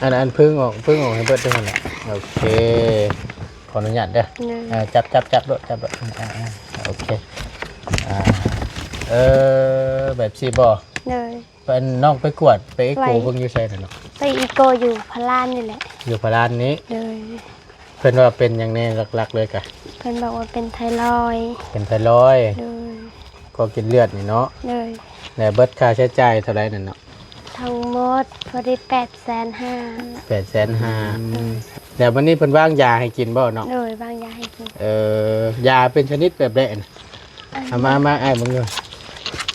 ອັນ ອັນ ເພິ່ງອອກ ເພິ່ງອອກໃຫ້ເບິດເດີຫັ້ນແຫຼະ. ໂອເຄ ຂໍອະນຸຍາດເດີ. ໂດຍ ເອີ ຈັບ ຈັບ ຈັບໂລດ ຈັບໂລດ. ອາ ໂອເຄ ອາ ເອີ ແບບຊີ້ບໍ? ໂດຍ ເພິ່ນ ນ້ອງໄປກວດ ໄປເອໂກ ໄປ ເບິ່ງຢູ່ໃສນະນ້ອງ? ໄປເອໂກຢູ່ພະລານນີ້ແຫຼະ. ຢູ່ພະລານນີ້? ໂດຍ ເພິ່ນວ່າເປັນຫຍັງແດ່ຫຼັກໆເລີຍກະ? ເພິ່ນບອກວ່າເປັນໄທຣອຍ. ເປັນໄທຣອຍ? ໂດຍ ກໍກິນເລືອດນີ້ເນາະ? ໂດຍ ແລ້ວເບິດຄ່າໃຊ້ຈ່າຍເທົ່າໃດນັ້ນເນາະ? ທັງໝົດພໍດີແປດແສນຫ້າ. ແປດແສນຫ້າ. ອືມ ແລ້ວບັດນີ້ເພິ່ນວາງຢາໃຫ້ກິນບໍ່ນ້ອງ? ໂດຍ ວາງຢາໃຫ້ກິນ. ເອີ ຢາເປັນຊະນິດແບບໃດນະ? ອັນ ເອົາມາ ມາ ອ້າຍເບິ່ງຢູ່.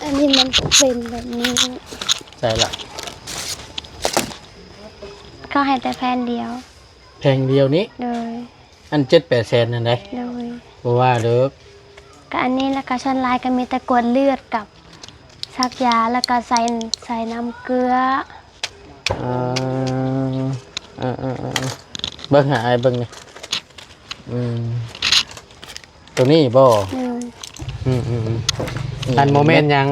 ອັນນີ້ມັນເປັນແບບນີ້. ໃສ່ລະ ເຂົາໃຫ້ແຕ່ແຜ່ນດຽວ. ແທ່ງດຽວນີ້? ໂດຍ ອັນເຈັດແປດແສນນັ້ນໃດ? ໂດຍ ບໍ່ວ່າເດີ. ກະອັນນີ້ ແລ້ວກະສ່ວນຫຼາຍກະມີແຕ່ກວດເລືອດກັບສັກຢາ ແລ້ວກະໃສ່ ໃສ່ນ້ຳເກືອ. ເອີ ເອີ ເອີ ເອີ ເບິ່ງໃຫ້ອ້າຍເບິ່ງນີ້. ອືມ ໂຕນີ້ບໍ່? ໂດຍ ອືມໆໆ ອັນບໍ່ແມ່ນຫຍັງ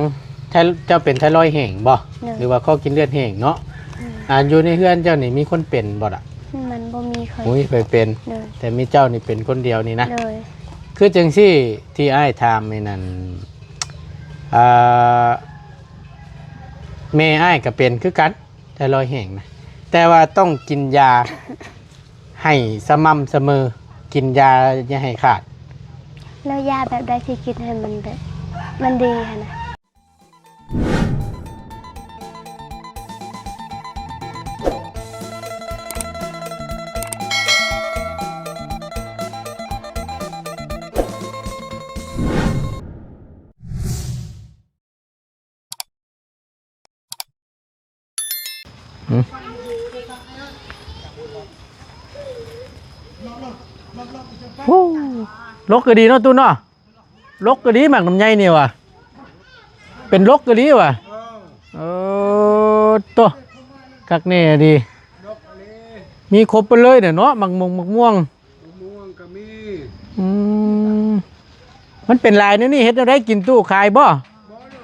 ໄທ ເຈົ້າເປັນໄທຣອຍແຫ້ງບໍ່? ໂດຍ ຫຼືວ່າຂໍ້ກິນເລືອດແຫ້ງເນາະ? ໂດຍ ອັນຢູ່ໃນເຮືອນເຈົ້ານີ້ມີຄົນເປັນບໍ່ລະ? ມັນບໍ່ມີ ບໍ່ມີໃຜເປັນ. ໂດຍ ແຕ່ມີເຈົ້ານີ້ເປັນຄົນດຽວນີ້ນະ? ໂດຍ ຄືຈັ່ງຊີ້ ທີ່ອ້າຍຖາມນີ້ນັ້ນ ອ່າ ແມ່ອ້າຍກໍເປັນຄືກັນ ໄທຣອຍແຫ້ງນະ ແຕ່ວ່າຕ້ອງກິນຢາ ໃຫ້ສະໝ່ຳສະເໝີ ກິນຢາຢ່າໃຫ້ຂາດ. ແລ້ວຢາແບບໃດທີ່ກິນໃຫ້ມັນແບບ ມັນດີຫັ້ນນະ? ໂອ້ ລົກກໍດີເນາະ ຕູ້ເນາະ ລົກກໍດີ ໝາກລຳໄຍນີ້ຫວາ ເປັນລົກກໍດີຫວາ. ເອີ ໂຕ ຄັກແນ່ດີ ມີຄົບໄປເລີຍເນາະ ໝາກມົງ ໝາກມ່ວງ. ມະມ່ວງກໍມີ. ອືມ ມັນເປັນຫຼາຍແນວນີ້ ເຮັດແນວໃດກິນຕູ້ ຂາຍບໍ່? ບໍ່ເດີ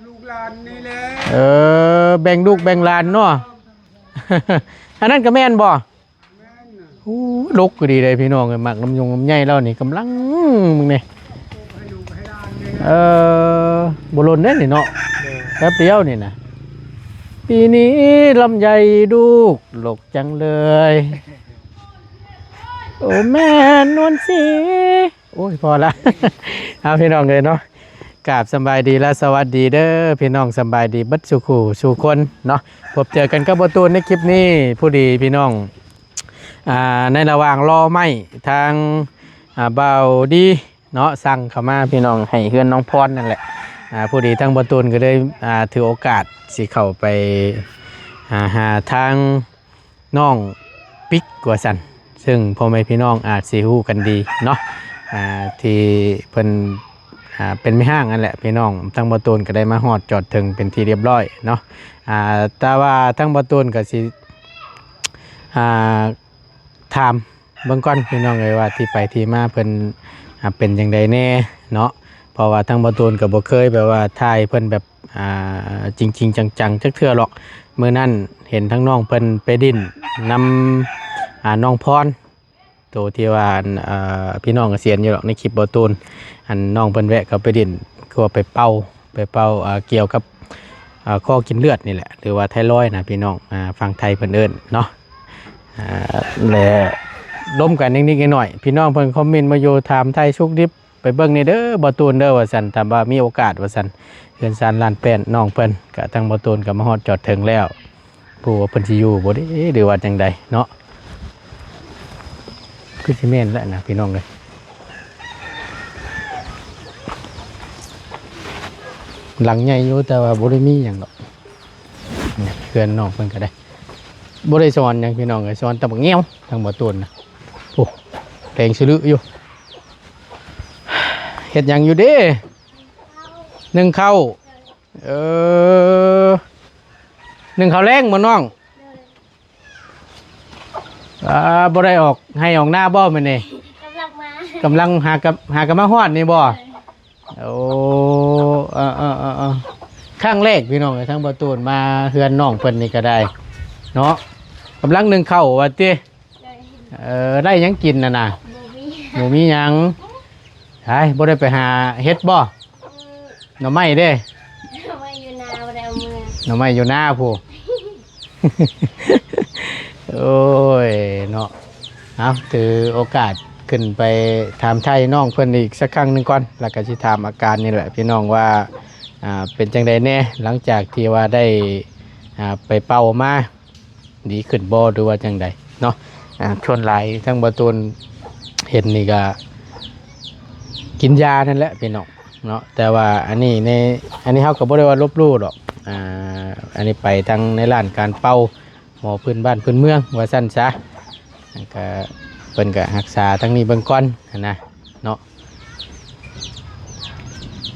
ລູກຫຼານນີ້ແຫຼະ. ເອີ ແບ່ງລູກແບ່ງຫຼານເນາະ ອັນນັ້ນກໍແມ່ນບໍ່? ແມ່ນນະ. ໂອ້ ດົກກໍດີເດ້ພີ່ນ້ອງເອີຍ ໝາກລຳຍົງລຳໄຍລາວນີ້ກຳລັງ ເບິ່ງແດ່. ເອີ ບໍ່ຫຼົ່ນເດ້ນີ້ເນາະ ແປັບດຽວນີ້ນະ. ປີນີ້ລຳໄຍລູກ ດົກຈັງເລີຍ ໂອ້ແມ່ນວນສີ. ໂອ້ຍ ພໍລະ ເອົາ ພີ່ນ້ອງເອີຍເນາະ ກາບສຳບາຍດີ ແລະ ສະຫວັດດີເດີພີ່ນ້ອງ ສຳບາຍດີເບິດສູ່ຄູ່ສູ່ຄົນເນາະ. ພົບເຈີກັນກັບບ່າວຕູນໃນຄລິບນີ້ ພໍດີພີ່ນ້ອງ ອ່າ ໃນລະຫວ່າງລໍໄມ້ ທາງ ອ່າ ບ່າວດີ ເນາະ ສັ່ງເຂົ້າມາພີ່ນ້ອງ ໃຫ້ເຮືອນນ້ອງພອນນັ້ນແຫຼະ. ອ່າ ພໍດີທາງບ່າວຕູນກໍເລີຍ ອ່າ ຖືໂອກາດຊິເຂົ້າໄປ ອ່າ ຫາທາງນ້ອງປິກວ່າຊັ້ນ ເຊິ່ງພໍ່ແມ່ພີ່ນ້ອງອາດຊິຮູ້ກັນດີເນາະ ອ່າ ທີ່ເພິ່ນ ອ່າ ເປັນແມ່ຮ້າງນັ້ນແຫຼະພີ່ນ້ອງ. ທາງບ່າວຕູນກໍໄດ້ມາຮອດຈອດເຖິງເປັນທີ່ລຽບຮ້ອຍເນາະ ອ່າ ແຕ່ວ່າທາງບ່າວຕູນກໍຊິ ອ່າ ຖາມ ເບິ່ງກ່ອນພີ່ນ້ອງເອີຍ ວ່າທີ່ໄປທີ່ມາເພິ່ນ ອ່າ ເປັນຈັ່ງໃດແດ່ເນາະ ເພາະວ່າທາງບ່າວຕູນກໍບໍ່ເຄີຍແບບວ່າຖ່າຍເພິ່ນແບບ ອ່າ ຈິງໆ ຈັງໆ ຈັກເທື່ອຫຼອກ. ມື້ນັ້ນເຫັນທາງນ້ອງເພິ່ນໄປຫຼິ້ນນຳ ອ່າ ນ້ອງພອນ ໂຕທີ່ວ່າ ອ່າ ພີ່ນ້ອງກໍຊິເຫັນຢູ່ດອກໃນຄລິບບ່າວຕູນ ອັນນ້ອງເພິ່ນແວະເຂົ້າໄປຫຼິ້ນ ຄືວ່າໄປເປົ່າ ໄປເປົ່າ ອ່າ ກ່ຽວກັບ ອ່າ ຂໍ້ກິນເລືອດນີ້ແຫຼະ ຫຼືວ່າໄທຣອຍນະພີ່ນ້ອງ ອ່າ ຝັ່ງໄທເພິ່ນເອີ້ນເນາະ. ອ່າ ແລະ ລົມກັນນິດໆ ໜ້ອຍໆ ພີ່ນ້ອງເພິ່ນຄອມເມັນມາຢູ່ ຖາມໄຖ່ສຸກດິບ ໄປເບິ່ງແດ່ເດີບ່າວຕູນເດີວ່າຊັ້ນ ຖ້າວ່າມີໂອກາດວ່າຊັ້ນ ເຮືອນຊານລານແປ້ນນ້ອງເພິ່ນ ກະທາງບ່າວຕູນກໍມາຮອດຈອດເຖິງແລ້ວ ບໍ່ຮູ້ວ່າເພິ່ນຊິຢູ່ບໍ່ເດ ຫຼືວ່າຈັ່ງໃດເນາະ. ຄືຊິແມ່ນແຫຼະນະພີ່ນ້ອງເອີຍ ຫຼັງໃຫຍ່ຢູ່ ແຕ່ວ່າບໍ່ໄດ້ມີຫຍັງດອກ. ເຮືອນນ້ອງເພິ່ນກໍໄດ້ ບໍ່ໄດ້ສອນຫຍັງພີ່ນ້ອງເອີຍ ສອນແຕ່ບັກແງວ ທາງບ່າວຕູນນະ. ໂອ້ ແດງສະລຶຢູ່ ເຮັດຫຍັງຢູ່ເດ? ໜຶ້ງເຂົ້າ. ເອີ ໜຶ້ງເຂົ້າແລງບໍ່ນ້ອງ? ອ່າ ບໍ່ໄດ້ອອກໄຮ່ອອກນາບໍ່ມື້ນີ້? ກຳລັງມາ ກຳລັງຫາກັບ ຫາກັບມາຮອດນີ້ບໍ່? ໂອ້ ເອີໆໆໆ ຄັ້ງແລກພີ່ນ້ອງເອີຍ ທາງບ່າວຕູນມາເຮືອນນ້ອງເພິ່ນນີ້ກໍໄດ້ເນາະ. ກຳລັງໜຶ້ງເຂົ້າວ່າຕິ? ໂດຍ ເອີ ໄດ້ຫຍັງກິນນະນະ? ບໍ່ມີ ບໍ່ມີຫຍັງ. ໄປ ບໍ່ໄດ້ໄປຫາເຫັດບໍ່? ອືມ ໜໍ່ໄມ້ເດ້? ໜໍ່ໄມ້ຢູ່ນາ ບໍ່ໄດ້ເອົາເມືອ. ໜໍ່ໄມ້ຢູ່ນາພຸ້ນ. ໂອ້ຍເນາະ ເອົາ ຖືໂອກາດຂຶ້ນໄປຖາມໄຖ່ນ້ອງເພິ່ນອີກສັກຄັ້ງໜຶ່ງກ່ອນ ແລ້ວກໍຊິຖາມອາການນີ້ແຫຼະພີ່ນ້ອງວ່າ ອ່າ ເປັນຈັ່ງໃດແດ່ ຫຼັງຈາກທີ່ວ່າໄດ້ ອ່າ ໄປເປົ່າມາ ດີຂຶ້ນບໍ່ ຫຼືວ່າຈັ່ງໃດເນາະ. ອ່າ ສ່ວນຫຼາຍທາງບ່າວຕູນເຫັນນີ້ກໍກິນຢານັ້ນແຫຼະພີ່ນ້ອງເນາະ ແຕ່ວ່າອັນນີ້ໃນ ອັນນີ້ເຮົາກໍບໍ່ໄດ້ວ່າລົບຫຼູ່ດອກ ອ່າ ອັນນີ້ໄປທາງໃນດ້ານການເປົ່າ ໝໍພື້ນບ້ານພື້ນເມືອງວ່າຊັ້ນຊະ ແລ້ວກະເພິ່ນກະຮັກສາທາງນີ້ເບິ່ງກ່ອນຫັ້ນນະເນາະ.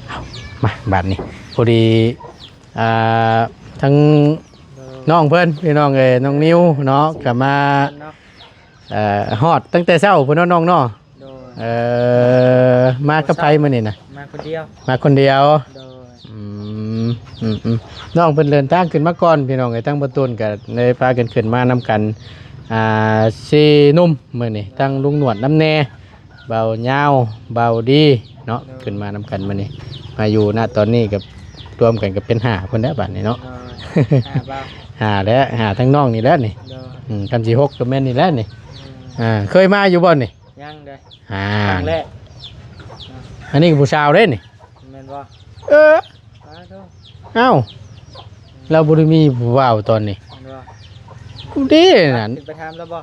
ເອົາ ມາບາດນີ້ ພໍດີ ອ່າ ທັງນ້ອງເພິ່ນ ພີ່ນ້ອງເອີຍ ນ້ອງນິວເນາະ ກະມາ ເນາະ ເອີ ຮອດຕັ້ງແຕ່ເຊົ້າພຸ້ນເນາະນ້ອງເນາະ. ໂດຍ ເອີ ມາກັບໃຜມື້ນີ້ນະ? ມາຄົນດຽວ ມາຄົນດຽວ. ໂດຍ ອືມ ອືມໆ ນ້ອງເພິ່ນເດີນທາງຂຶ້ນມາກ່ອນ ພີ່ນ້ອງເອີຍ ທັງບ່າວຕູນກໍເລີຍພາກັນຂຶ້ນມານຳກັນ ອ່າ ສີ່ໜຸ່ມມື້ນີ້ ທັງລຸງໜວດນຳແດ່ ບ່າວຍາວ ບ່າວດີເນາະ. ໂດຍ ຂຶ້ນມານຳກັນມື້ນີ້ ມາຢູ່ນະຕອນນີ້ກໍລວມກັນກໍເປັນຫ້າພຸ້ນແຫຼະບາດນີ້ເນາະ. ໂດຍ ຫ້າບ່າວ ຫ້າແຫຼະ ຫ້າທັງນ້ອງນີ້ແຫຼະນີ້. ໂດຍ ອືມ ຄັນຊິຫົກກໍແມ່ນນີ້ແຫຼະນີ້. ອືມ ອ່າ ເຄີຍມາຢູ່ບໍ່ນີ້? ຍັງເດ້ ອ່າ ຄັ້ງແລກ. ອັນນີ້ກໍຜູ້ສາວເດ້ນີ້ ແມ່ນບໍ່? ເອີ ປາໂທ ເອົ້າ ລາວບໍ່ໄດ້ມີຜູ້ບ່າວຕອນນີ້ ແມ່ນບໍ່? ເດ້ນັ້ນ ຂຶ້ນໄປຖາມລາວບໍ່?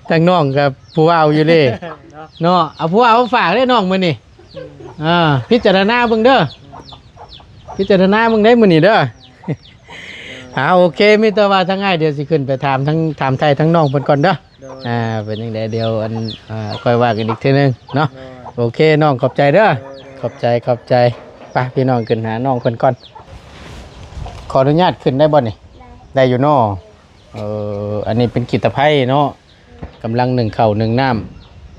ທາງນ້ອງກໍຜູ້ບ່າວຢູ່ເດ້ ເນາະ ເນາະ. ເອົາຜູ້ບ່າວມາຝາກເດ້ນ້ອງມື້ນີ້. ອືມ ອ່າ ພິຈາລະນາເບິ່ງເດີ ອືມ ພິຈາລະນາເບິ່ງໄດ້ມື້ນີ້ເດີ. ອ່າ ໂອເຄ ມີແຕ່ວ່າທາງອ້າຍດຽວຊິຂຶ້ນໄປຖາມທາງ ຖາມໄຖ່ທາງນ້ອງເພິ່ນກ່ອນເດີ. ໂດຍ ອ່າ ເປັນຈັ່ງໃດດຽວອັນ ອ່າ ຄ່ອຍວ່າກັນອີກເທື່ອໜຶ່ງເນາະ. ໂດຍ ໂອເຄ ນ້ອງຂອບໃຈເດີ. ໂດຍ ໂດຍ ຂອບໃຈ ຂອບໃຈ. ໄປພີ່ນ້ອງ ຂຶ້ນຫານ້ອງເພິ່ນກ່ອນ. ຂໍອະນຸຍາດຂຶ້ນໄດ້ບໍ່ນີ້? ໄດ້ ໄດ້ຢູ່ເນາະ. ເອີ ອັນນີ້ເປັນກີດຕະໄພເນາະ ກຳລັງໜຶ້ງເຂົ້າໜຶ້ງນ້ຳ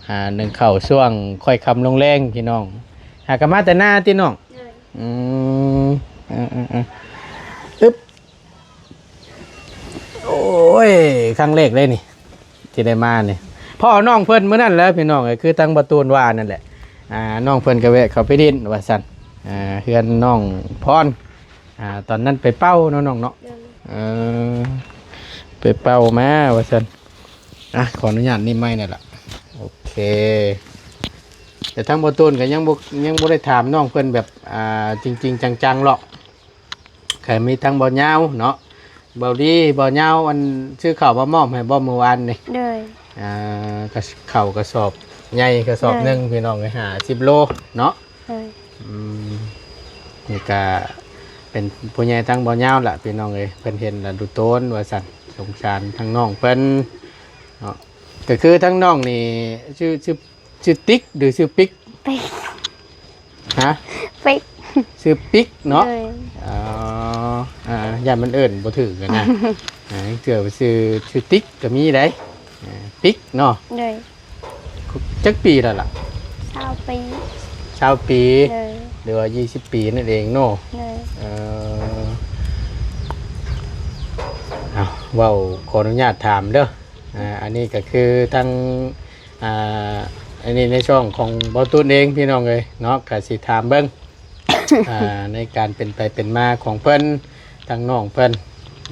ອ່າ ໜຶ້ງເຂົ້າຊ່ວງຄ່ອຍຄ່ຳລົງແລງພີ່ນ້ອງ. ຫາກໍມາແຕ່ນາຕິນ້ອງ? ໂດຍ ອືມ ເອີໆໆ ອຶບ ໂອ້ຍ ຄັ້ງແລກເລີຍນີ້ ທີ່ໄດ້ມານີ້ ພໍ້ນ້ອງເພິ່ນມື້ນັ້ນແຫຼະພີ່ນ້ອງເອີຍ ຄືທາງບ່າວຕູນວ່ານັ້ນແຫຼະ. ອ່າ ນ້ອງເພິ່ນກໍແວະເຂົ້າໄປຫຼິ້ນວ່າຊັ້ນ ອ່າ ເຮືອນນ້ອງພອນ ອ່າ ຕອນນັ້ນໄປເປົ່າເນາະນ້ອງເນາະ. ໂດຍ ເອີ ໄປເປົ່າມາວ່າຊັ້ນ. ອ່ະ ຂໍອະນຸຍາດນີ້ໄມແນ່ລະ. ໂອເຄ ແຕ່ທາງບ່າວຕູນກໍຍັງບໍ່ ຍັງບໍ່ໄດ້ຖາມນ້ອງເພິ່ນແບບ ອ່າ ຈິງໆ ຈັງໆ ເນາະ. ກໍມີທັງບ່າວຍາວເນາະ ບ່າວດີ ບ່າວຍາວ ອັນຊື້ເຂົ້າມາມອບໃຫ້ບໍ່ມື້ວານນີ້? ໂດຍ ອ່າ ກະ ເຂົ້າກະສອບໃຫຍ່ກະສອບໜຶ່ງ ໂດຍ ພີ່ນ້ອງເອີຍ ຫ້າສິບໂລເນາະ. ໂດຍ ອືມ ນີ້ກະເປັນຜູ້ໃຫຍ່ທາງບ່າວຍາວລະ ພີ່ນ້ອງເອີຍ ເພິ່ນເຫັນລະດູໂຕນວ່າຊັ້ນ ສົງສານທາງນ້ອງເພິ່ນເນາະ. ກໍຄືທາງນ້ອງນີ້ຊື່ ຊື່ ຊື່ຕິກ ຫຼື ຊື່ປິກ? ປິກ ຮະ? ປິກ ຊື່ປິກເນາະ. ໂດຍ ອໍ ອ່າ ຢ້ານມັນເອີ້ນບໍ່ຖືກຫັ້ນນະ. ອ່າ ເທື່ອວ່າຊື່ ຊື່ຕິກກໍມີໄດ໋ ອ່າ ປິກເນາະ. ໂດຍ ຈັກປີແລ້ວລະ? ຊາວປີ ຊາວປີ. ໂດຍ ຫຼືວ່າ ຊາວປີນັ້ນເອງເນາະ. ໂດຍ ເອີ ເອົາ ເວົ້າ ຂໍອະນຸຍາດຖາມເດີ. ອ່າ ອັນນີ້ກໍຄືທາງ ອ່າ ອັນນີ້ໃນຊ່ອງຂອງບ່າວຕູນເອງ ພີ່ນ້ອງເອີຍເນາະ ກໍຊິຖາມເບິ່ງ ອ່າ ໃນການເປັນໄປເປັນມາຂອງເພິ່ນ ທາງນ້ອງເພິ່ນ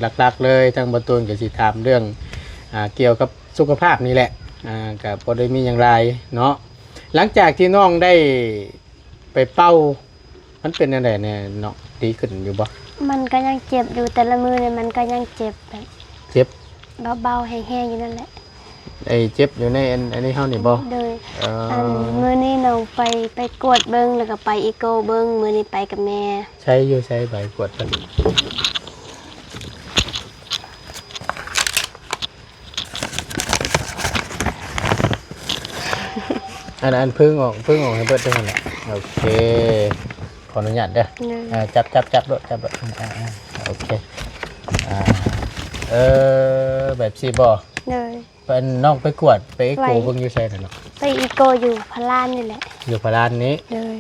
ຫຼັກໆເລີຍ ທາງບ່າວຕູນກໍຊິຖາມເລື່ອງ ອ່າ ກ່ຽວກັບສຸຂະພາບນີ້ແຫຼະ. ອ່າ ກໍບໍ່ໄດ້ມີຫຍັງຫຼາຍເນາະ. ຫຼັງຈາກທີ່ນ້ອງໄດ້ໄປເປົ່າ ມັນເປັນແນວໃດແດ່ນ້ອງ? ດີຂຶ້ນຢູ່ບໍ່? ມັນກໍຍັງເຈັບຢູ່ ແຕ່ລະມື້ນີ້ມັນກໍຍັງເຈັບແບບ ເຈັບ ເບົາໆ ແຮງໆ ຢູ່ນັ້ນແຫຼະ. ໄອ້ເຈັບຢູ່ໃນອັນ ອັນນີ້ເຮົານີ້ບໍ່? ໂດຍ ເອີ ອັນມື້ນີ້ນ້ອງໄປ ໄປກວດເບິ່ງ ແລ້ວກໍໄປອີໂກເບິ່ງ ມື້ນີ້ໄປກັບແມ່. ໃສ ຢູ່ໃສໃບກວດເພິ່ນ? ອັນ ອັນ ເພິ່ງອອກ ເພິ່ງອອກໃຫ້ເບິດເດີຫັ້ນແຫຼະ. ໂອເຄ ຂໍອະນຸຍາດເດີ. ໂດຍ ເອີ ຈັບ ຈັບ ຈັບໂລດ ຈັບໂລດ. ອ່າ ອ່າ ໂອເຄ ອ່າ ເອີ ແບບຊີ້ບໍ່? ໂດຍ ເພິ່ນ ນ້ອງໄປກວດ ໄປອີໂກ ໄປເບິ່ງຢູ່ໃສນະນ້ອງ? ໄປອີໂກຢູ່ພະລານນີ້ແຫຼະ. ຢູ່ພະລານນີ້? ໂດຍ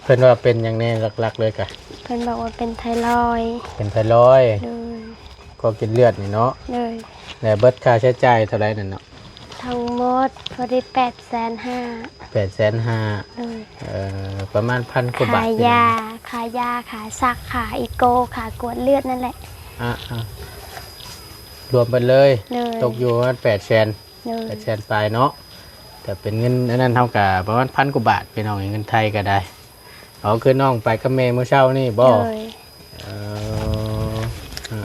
ເພິ່ນວ່າເປັນຫຍັງແດ່ຫຼັກໆເລີຍກະ? ເພິ່ນບອກວ່າເປັນໄທຣອຍ. ເປັນໄທຣອຍ? ໂດຍ ກໍກິນເລືອດນີ້ເນາະ. ໂດຍ. ແລ້ວເບິດຄ່າໃຊ້ຈ່າຍເທົ່າໃດນັ້ນເນາະ? ທັງໝົດພໍດີແປດແສນຫ້າ. ແປດແສນຫ້າ. ໂດຍ. ເອີ ປະມານພັນກວ່າບາດ ຄ່າຢາ ພີ່ນ້ອງ ຄ່າຢາ ຄ່າຊັກ ຄ່າອີໂກ ຄ່າກວດເລືອດນັ້ນແຫຼະ. ອ່າໆ ລວມເບິດເລີຍ. ໂດຍ. ຕົກຢູ່ປະມານແປດແສນ. ໂດຍ. ແປດແສນປາຍເນາະ. ແຕ່ເປັນເງິນອັນນັ້ນ ເຮົາກະປະມານພັນກວ່າບາດ ພີ່ນ້ອງເອີຍ ເງິນໄທກະໄດ້. ອໍ ຄືນ້ອງໄປກັບແມ່ມື້ເຊົ້ານີ້ບໍ່? ໂດຍ. ເອີ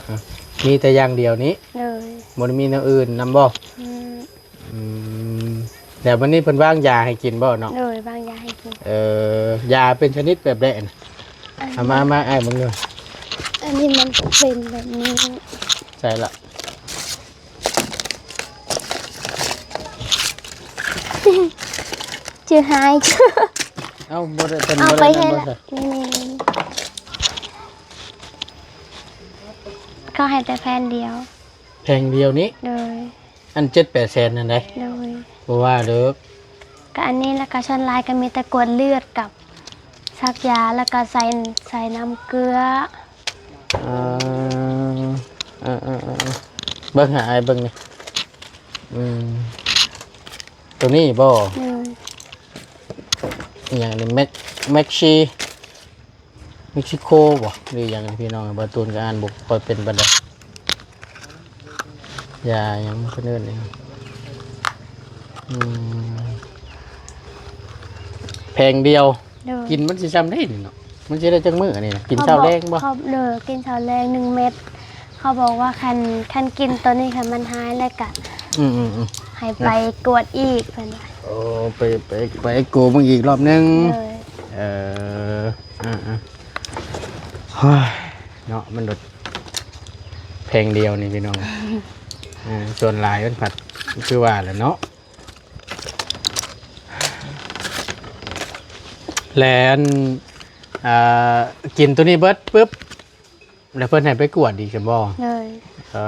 ເອີໆ ມີແຕ່ຢ່າງດຽວນີ້? ໂດຍ. ບໍ່ໄດ້ມີແນວອື່ນນຳບໍ່? ອືມ. ອືມ ແລ້ວບັດນີ້ເພິ່ນວາງຢາໃຫ້ກິນບໍ່ນ້ອງ? ໂດຍ ວາງຢາໃຫ້ກິນ. ເອີ ຢາເປັນຊະນິດແບບໃດ? ອັນ ເອົາມາ ມາ ອ້າຍເບິ່ງດູ. ອັນນີ້ມັນເປັນແບບນີ້. ໃສ່ລະ. ຈື່ຫາຍ. ເອົ້າ ບໍ່ໄດ້ ເພິ່ນ ເອົາ ບໍ່ໄດ້ ໄປໃຫ້ ນັ້ນບໍ່ ລະ ໃສ່ ນີ້ໆ ເຂົາໃຫ້ແຕ່ແຜ່ນດຽວ. ແຜ່ນດຽວນີ້? ໂດຍ. ອັນເຈັດແປດແສນນັ້ນໃດ໋? ໂດຍ. ບໍ່ວ່າເດີ. ກະອັນນີ້ ລະກະສ່ວນຫຼາຍກະມີແຕ່ກວດເລືອດກັບ ສັກຢາ ແລ້ວກໍໃສ່ ໃສ່ນ້ຳເກືອ. ເອີ ເອີໆໆໆ ເບິ່ງຫາອ້າຍເບິ່ງນີ້. ອືມ ໂຕນີ້ບໍ່? ອືມ ອີຫຍັງນີ້ ແມັກ ແມັກຊີ ເມັກຊິໂກບໍ່ ຫຼືຫຍັງນີ້ ພີ່ນ້ອງ? ບ່າວຕູນກໍອ່ານບໍ່ຄ່ອຍເປັນປານໃດ. ຢາຫຍັງເພິ່ນເອີ້ນນີ້? ອືມ ແຜງດຽວ. ໂດຍ. ກິນມັນຊິຊ່ຳໃດນີ້ເນາະ? ມັນຊິໄດ້ຈັກມື້ນີ້ນະ? ກິນເຊົ້າແລງບໍ່? ເຂົາບອກ ເຂົາ ເອີ ກິນເຊົ້າແລງໜຶ່ງເມັດ. ເຂົາບອກວ່າຄັນ ຄັນກິນໂຕນີ້ ຄັນມັນຫາຍແລ້ວກະ ອືມໆໆ ໃຫ້ໄປກວດອີກ ເພິ່ນວ່າ. ໂອ້ ໄປ ໄປ ໄປເອັກໂກເບິ່ງອີກລອບໜຶ່ງ. ໂດຍ. ເອີ ອ່າໆ ເນາະ ມັນໂດດ ແຜງດຽວນີ້ພີ່ນ້ອງ. ເອີ ສ່ວນຫຼາຍມັນພັດຄືວ່າແຫຼະເນາະ. ແລະ ອັນ ເອີ ກິນໂຕນີ້ເບິດປຶບ ແລ້ວເພິ່ນໃຫ້ໄປກວດອີກຊັ້ນບໍ່? ໂດຍ. ເອີ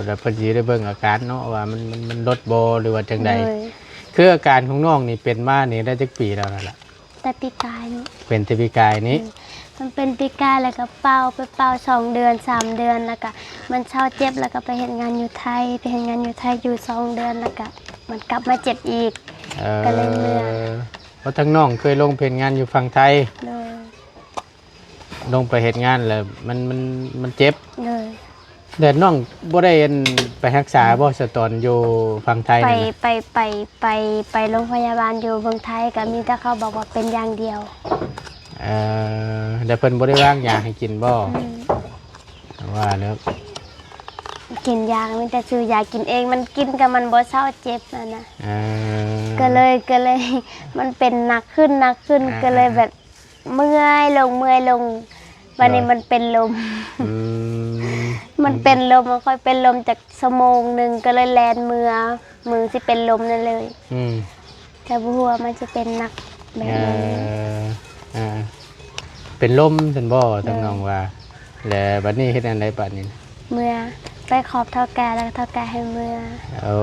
ແລ້ວເພິ່ນຊິໄດ້ເບິ່ງອາການເນາະ ວ່າມັນ ມັນ ມັນລົດບໍ່ ຫຼືວ່າຈັ່ງໃດ? ໂດຍ. ຄືອາການຂອງນ້ອງນີ້ເປັນມານີ້ໄດ້ຈັກປີແລ້ວລະ? ແຕ່ປີກາຍນີ້. ເປັນແຕ່ປີກາຍນີ້? ອືມ ມັນເປັນປີກາຍ ແລ້ວກໍເປົ່າ ໄປເປົ່າສອງເດືອນ ສາມເດືອນ ແລ້ວກໍມັນເຊົາເຈັບ ແລ້ວກໍໄປເຮັດງານຢູ່ໄທ ໄປເຮັດງານຢູ່ໄທຢູ່ສອງເດືອນ ແລ້ວກໍມັນກັບມາເຈັບອີກ. ເອີ ກໍເລີຍເມືອ. ເພາະທາງນ້ອງເຄີຍລົງໄປເຮັດງານຢູ່ຝັ່ງໄທ. ໂດຍ. ລົງໄປເຮັດງານແລ້ວມັນ ມັນ ມັນເຈັບ. ໂດຍ. ແລ້ວນ້ອງບໍ່ໄດ້ ອັນ ໄປຮັກສາບໍ່ ສະຕອນຢູ່ຝັ່ງໄທ? ໄປ ນັ້ນນະ ໄປ ໄປ ໄປ ໄປໂຮງພະຍາບານຢູ່ເມືອງໄທ ກໍມີແຕ່ເຂົາບອກວ່າເປັນຢ່າງດຽວ. ເອີ ແລ້ວເພິ່ນບໍ່ໄດ້ວາງຢາໃຫ້ກິນບໍ່? ອືມ ວ່າແລ້ວ ກິນຢາ ມີແຕ່ຊື້ຢາກິນເອງ ມັນກິນກໍມັນບໍ່ເຊົາເຈັບຫັ້ນນະ. ເອີ ກໍເລີຍ ກໍເລີຍ ມັນເປັນໜັກຂຶ້ນ ໜັກຂຶ້ນ ອ່າ ກໍເລີຍ ອ່າ ແບບ ເມື່ອຍລົງ ເມື່ອຍລົງ ບັດນີ້ ເອີ ມັນເປັນລົມ. ອືມ ມັນເປັນລົມ ມັນຄ່ອຍເປັນລົມຈັກຊົ່ວໂມງໜຶ່ງ ກໍເລີຍແລ່ນເມືອ ມື້ຊິເປັນລົມນັ້ນເລີຍ. ອືມ ແຕ່ບໍ່ຮູ້ວ່າມັນຊິເປັນໜັກແບບໃດ. ເອີ ອ່າ ເປັນລົມຊັ້ນບໍ່? ໂດຍ. ທາງນ້ອງວ່າ ແລ້ວບັດນີ້ເຮັດແນວໃດບາດນີ້? ເມືອ ໄປຂອບເຖົ້າແກ່ ແລ້ວເຖົ້າແກ່ໃຫ້ເມືອ. ໂອ້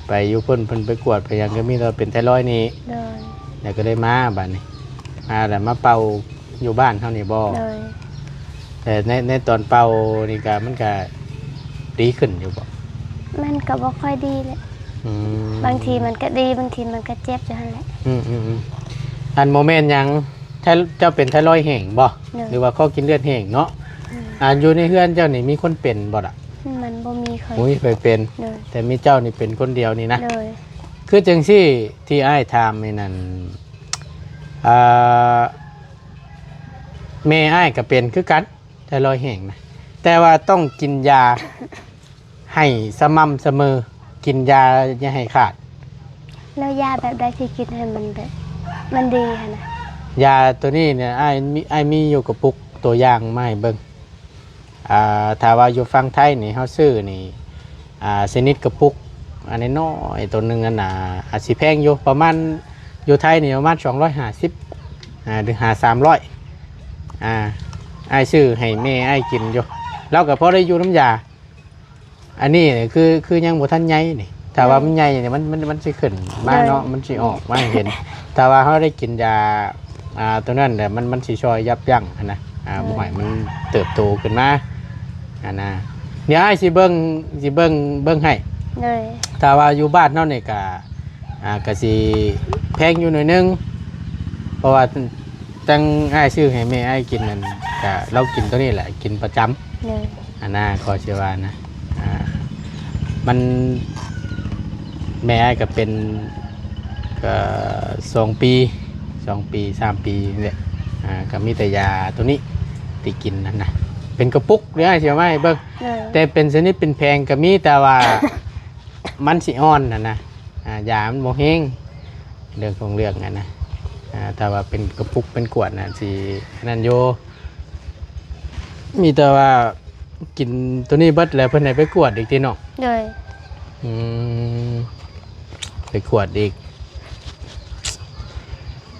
ໄປຢູ່ພຸ້ນ ເພິ່ນໄປກວດໄປຫຍັງ ກໍມີແຕ່ເປັນໄທຣອຍນີ້. ໂດຍ. ແລ້ວກໍເລີຍມາບາດນີ້ ມາແລ້ວມາເປົ່າຢູ່ບ້ານເຮົານີ້ບໍ່? ໂດຍ. ແຕ່ໃນ ໃນຕອນເປົ່ານີ້ກະ ມັນກະດີຂຶ້ນຢູ່ບໍ່? ມັນກໍບໍ່ຄ່ອຍດີແຫຼະ. ອືມ ບາງທີມັນກໍດີ ບາງທີມັນກໍເຈັບຢູ່ຫັ້ນແຫຼະ. ອືມໆໆ ອັນບໍ່ແມ່ນຫຍັງ ໄທ ເຈົ້າເປັນໄທຣອຍແຫ້ງບໍ່? ໂດຍ. ຫຼືວ່າຂໍ້ກິນເລືອດແຫ້ງເນາະ? ອືມ ອັນຢູ່ໃນເຮືອນເຈົ້ານີ້ມີຄົນເປັນບໍ່ລະ? ມັນບໍ່ມີໃຜ ບໍ່ມີໃຜເປັນ. ໂດຍ. ແຕ່ມີເຈົ້ານີ້ເປັນຄົນດຽວນີ້ນະ? ໂດຍ. ຄືຈັ່ງຊີ້ ທີ່ອ້າຍຖາມນີ້ນັ້ນ ອ່າ ແມ່ອ້າຍກໍເປັນຄືກັນ ໄທຣອຍແຫ້ງນະ ແຕ່ວ່າຕ້ອງກິນຢາ ໃຫ້ສະໝ່ຳສະເໝີ ກິນຢາຢ່າໃຫ້ຂາດ. ແລ້ວຢາແບບໃດທີ່ກິນໃຫ້ມັນແບບ ມັນດີຫັ້ນນະ? ຢາໂຕນີ້ນະ ອ້າຍມີ ອ້າຍມີຢູ່ກະປຸກ ຕົວຢ່າງມາໃຫ້ເບິ່ງ. ອ່າ ຖ້າວ່າຢູ່ຝັ່ງໄທນີ້ ເຮົາຊື້ນີ້ ອ່າ ຊະນິດກະປຸກ ອັນນ້ອຍໆ ໂຕໜຶ່ງຫັ້ນນະ ອາດຊິແພງຢູ່ ປະມານ ຢູ່ໄທນີ້ປະມານສອງຮ້ອຍຫ້າສິບ ອ່າ ຫຼືຫາສາມຮ້ອຍ. ອ່າ ອ້າຍຊື້ໃຫ້ແມ່ອ້າຍກິນຢູ່ ລາວກໍພໍໄດ້ຢູ່ນຳຢາ. ອັນນີ້ຄື ຄືຍັງບໍ່ທັນໃຫຍ່ນີ້ ຖ້າວ່າມັນໃຫຍ່ນີ້ ມັນ ມັນ ມັນຊິຂຶ້ນມາເນາະ ໂດຍ ມັນຊິອອກມາໃຫ້ເຫັນ. ຖ້າວ່າເຮົາໄດ້ກິນຢາ ອ່າ ໂຕນັ້ນແຫຼະ ມັນ ມັນຊິຊ່ອຍຢັບຢັ້ງຫັ້ນນະ ອ່າ ໂດຍ ບໍ່ໃຫ້ມັນເຕີບໂຕຂຶ້ນມາ. ຫັ້ນນະ. ດຽວອ້າຍຊິເບິ່ງ ຊິເບິ່ງ ເບິ່ງໃຫ້. ໂດຍ. ຖ້າວ່າຢູ່ບ້ານເຮົານີ້ກະ ອ່າ ກະຊິແພງຢູ່ໜ້ອຍໜຶ່ງ ເພາະວ່າຕັ້ງອ້າຍຊື້ໃຫ້ແມ່ອ້າຍກິນນັ້ນ ກະລາວກິນໂຕນີ້ແຫຼະ ກິນປະຈຳ. ໂດຍ. ອັນນະ ຂໍຊິວ່ານະ ອ່າ ມັນ ແມ່ອ້າຍກໍເປັນ ກໍສອງປີ ສອງປີ ສາມປີນີ້ແຫຼະ ອ່າ ກໍມີແຕ່ຢາໂຕນີ້ທີ່ກິນຫັ້ນນະ ເປັນກະປຸກເດ້ ອ້າຍຊິເອົາມາໃຫ້ເບິ່ງ. ໂດຍ. ແຕ່ເປັນຊະນິດເປັນແຜງກໍມີ ແຕ່ວ່າມັນຊິອ່ອນຫັ້ນນະ ອ່າ ຢາມັນບໍ່ແຮງ ເລື່ອງຂອງເລື່ອງຫັ້ນນະ ອ່າ ຖ້າວ່າເປັນກະປຸກເປັນຂວດນະ ຊິອັນນັ້ນຢູ່ ມີແຕ່ວ່າ ກິນໂຕນີ້ເບິດແລ້ວ ເພິ່ນໃຫ້ໄປກວດອີກຕິນ້ອງ? ໂດຍ. ອືມ ໄປກວດອີກ.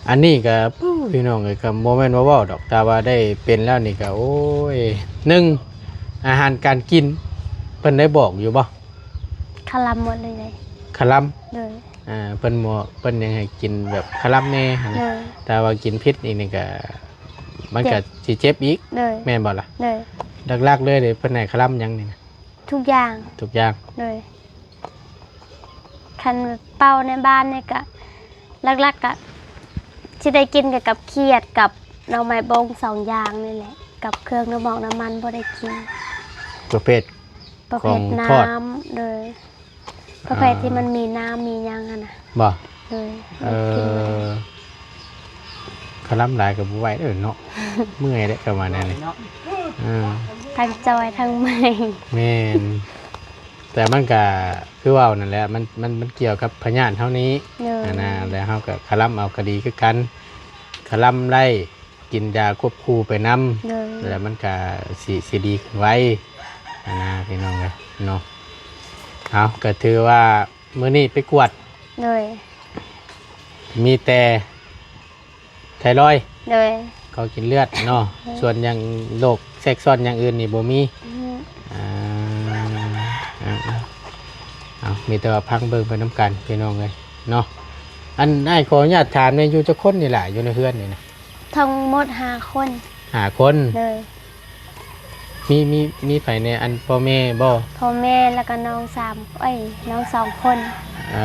ອັນນີ້ກໍ ໂອ້ ພີ່ນ້ອງເອີຍ ກໍບໍ່ແມ່ນວ່າເວົ້າດອກ ຖ້າວ່າໄດ້ເປັນແລ້ວນີ້ກໍ ໂອ້ຍ ໜຶ່ງ ອາຫານການກິນ ເພິ່ນໄດ້ບອກຢູ່ບໍ່? ຄະລຳໝົດເລີຍເດ້. ຄະລຳ? ໂດຍ. ອ່າ ເພິ່ນບໍ່ ເພິ່ນຍັງໃຫ້ກິນແບບຄະລຳແດ່ຫັ້ນນະ. ໂດຍ. ຖ້າວ່າກິນຜິດອີກນີ້ກໍ ມັນກໍ ເຈັບ ຊິເຈັບອີກ. ໂດຍ. ແມ່ນບໍ່ລະ? ໂດຍ. ຫຼັກໆເລີຍເດ້ ເພິ່ນໃຫ້ຄະລຳຫຍັງນີ້ນະ? ທຸກຢ່າງ. ທຸກຢ່າງ. ໂດຍ. ຄັນເປົ່າໃນບ້ານນີ້ກະ ຫຼັກໆກະຊິໄດ້ກິນກະກັບຂຽດກັບໜໍ່ໄມ້ບົງສອງຢ່າງນີ້ແຫຼະ ກັບເຄື່ອງນ້ຳໝອກນ້ຳມັນບໍ່ໄດ້ກິນ. ປະເພດ ປະເພດນ້ຳ. ຂອງທອດ. ໂດຍ. ປະເພດທີ່ມັນມີນ້ຳມີຫຍັງຫັ້ນນະ. ບໍ່? ໂດຍ. ເອີ ບໍ່ໄດ້ກິນ. ຄະລຳຫຼາຍກໍບໍ່ໄຫວເດີເນາະ ເມື່ອຍເດ້ ປະມານນັ້ນນີ້. ເອີ ທັງຈ່ອຍທັງເມື່ອຍ. ແມ່ນ. ແຕ່ມັນກະຄືເວົ້ານັ້ນແຫຼະ ມັນ ມັນ ມັນກ່ຽວກັບພະຍາດເຮົານີ້. ໂດຍ. ຫັ້ນນະ ແລ້ວເຮົາກະຄະລຳເອົາກະດີຄືກັນ ຄະລຳໄດ້ ກິນຢາຄວບຄູ່ໄປນຳ. ໂດຍ. ແລ້ວມັນກະຊິ ຊິດີຂຶ້ນໄວຫັ້ນນະ ພີ່ນ້ອງເອີຍເນາະ. ເອົາ ກະຖືວ່າມື້ນີ້ໄປກວດ. ໂດຍ. ມີແຕ່ ໄທຣອຍ. ໂດຍ. ກໍກິນເລືອດເນາະ. ໂດຍ. ສ່ວນຢ່າງໂລກແຊກຊ້ອນຢ່າງອື່ນນີ້ບໍ່ມີ. ອືມ. ອ່າ ເອົາ ມີແຕ່ວ່າຟັງເບິ່ງໄປນຳກັນພີ່ນ້ອງເອີຍເນາະ. ອັນ ອ້າຍຂໍອະນຸຍາດຖາມແດ່ ຢູ່ຈັກຄົນນີ້ລະ ຢູ່ໃນເຮືອນນີ້ນະ? ທັງໝົດຫ້າຄົນ. ຫ້າຄົນ. ໂດຍ. ມີ ມີ ມີໃຜແດ່ ອັນພໍ່ແມ່ບໍ່? ພໍ່ແມ່ ແລ້ວກໍນ້ອງສາມ ເອີຍ ນ້ອງສອງຄົນ. ເອີ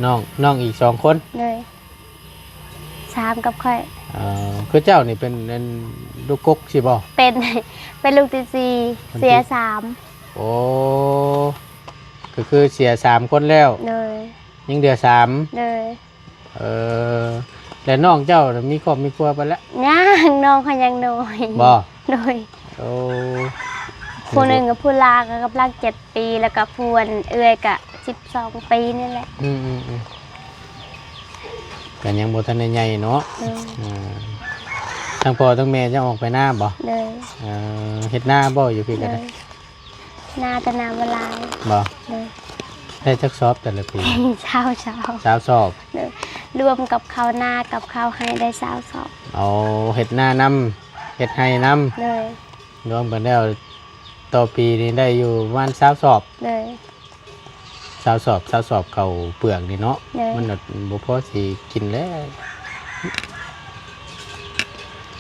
ນ້ອງ ນ້ອງອີກສອງຄົນ. ໂດຍ. ສາມກັບຂ້ອຍ. ເອີ ຄືເຈົ້ານີ້ເປັນອັນລູກກົກຊີ້ບໍ່? ເປັນ ເປັນລູກທີສີ່. ຄົນທີ ເສຍສາມ. ໂອ້ ກໍຄືເສຍສາມຄົນແລ້ວ. ໂດຍ. ຍັງເຫຼືອສາມ. ໂດຍ. ເອີ ແລ້ວນ້ອງເຈົ້າມີຄອບມີຄົວໄປແລ້ວ? ຍັງ ນ້ອງເຂົາຍັງນ້ອຍ. ບໍ່? ໂດຍ. ໂອ້ ຜູ້ໜຶ່ງກໍຜູ້ຫຼ້າກໍກຳລັງເຈັດປີ ແລ້ວກໍຜູ້ອັນເອື້ອຍກໍສິບສອງປີນີ້ແຫຼະ. ອືມໆໆ ກໍຍັງບໍ່ທັນໄດ້ໃຫຍ່ເນາະ. ໂດຍ. ອ່າ ທັງພໍ່ທັງແມ່ຈະອອກໄປນາບໍ່? ໂດຍ. ເອີ ເຮັດນາບໍ່ ຢູ່ພີ້ກໍໄດ້? ໂດຍ. ນາແຕ່ນາບໍ່ຫຼາຍ. ບໍ່? ໂດຍ. ໄດ້ຈັກສອບແຕ່ລະປີ? ຊາວ ຊາວ ຊາວສອບ. ໂດຍ. ລວມກັບເຂົ້ານາກັບເຂົ້າໄຮ່ໄດ້ຊາວສອບ. ເອົາ ເຮັດນານຳ ເຮັດໄຮ່ນຳ. ໂດຍ. ລວມກັນແລ້ວຕໍ່ປີນີ້ໄດ້ຢູ່ປະມານຊາວສອບ. ໂດຍ. ຊາວສອບ ຊາວສອບເຂົ້າເປືອກນີ້ເນາະ. ໂດຍ. ມັນບໍ່ພໍຊິກິນແລ້ວ.